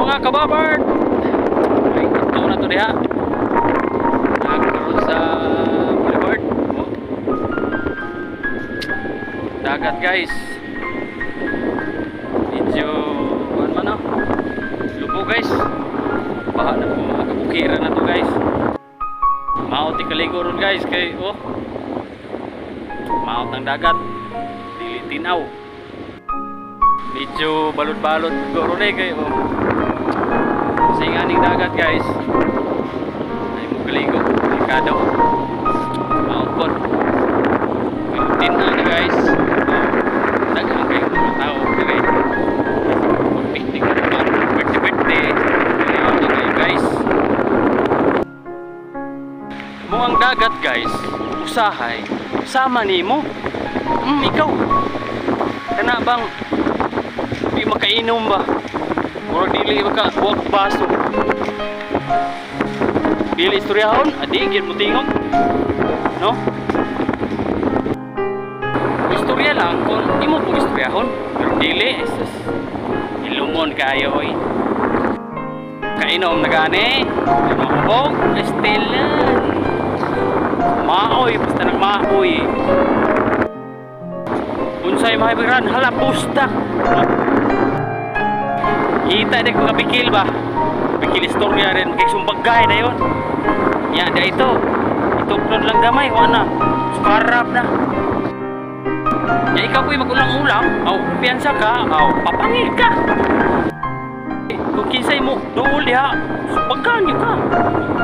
Mga kababard. Ay, ito na to diha. Nagkaroon sa boulevard. Oh. Dagat, guys. Medyo ano man, oh. Lubo, guys. Baha na po, mga kabukiran na to, guys. Maot kaligo ron, guys, kay oh. Maot ng dagat. Dili tinaw. Medyo balot-balot siguro eh kay oh. Kasi nga ning dagat, guys. Ay mo kaligo, delikado. Maot pod. Pero tinaw na, guys. Oh. Daghan kayo mga tao dire. Mag-picnic na naman, birthday birthday. Kaya kayo, guys. Mo ang dagat, guys, usahay sama nimo. Ikaw. Kana bang di makainom ba? Murag dili maka buwag baso. Dili istoryahon, adi gyud mo tingog. No? Istorya lang kung imo pong istoryahon, pero dili sus. Ilumon kayo oy. Kainom na gani, mahubog, estelan. Maoy, basta nagmaoy. Unsay mahibran, hala busta. Kita di ko kapikil ba? Pikil istorya rin, kay sumbagay na yon. Ya, da ito. Ituklod lang gamay, wa na. Sukarap na. Ya ikaw ko'y magulang-ulang, aw, kumpiyansa ka, aw, papangil ka. Kung kinsay mo, duol diha, sumbagan yun ka.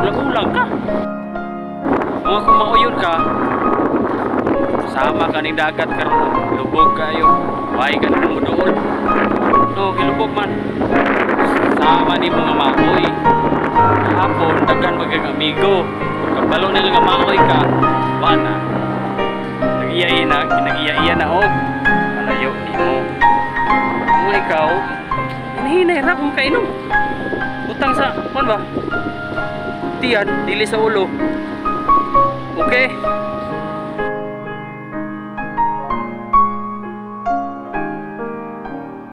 Ulang-ulang ka. Mga kung mauyon ka, sama ka ning dagat karon, lubog kayo. Way ka na mo duol. No, gilubog man. Sama ni mga maoy. Hapon, daghan magag amigo. Kabalo nila nga maoy ka, wa na. Nag-iya na, nag-iya na og. Malayo nimo. Kung ikaw, hinahinay ra kung kainom. Utang sa, kuan ba? Tiyan, dili sa ulo. Okay?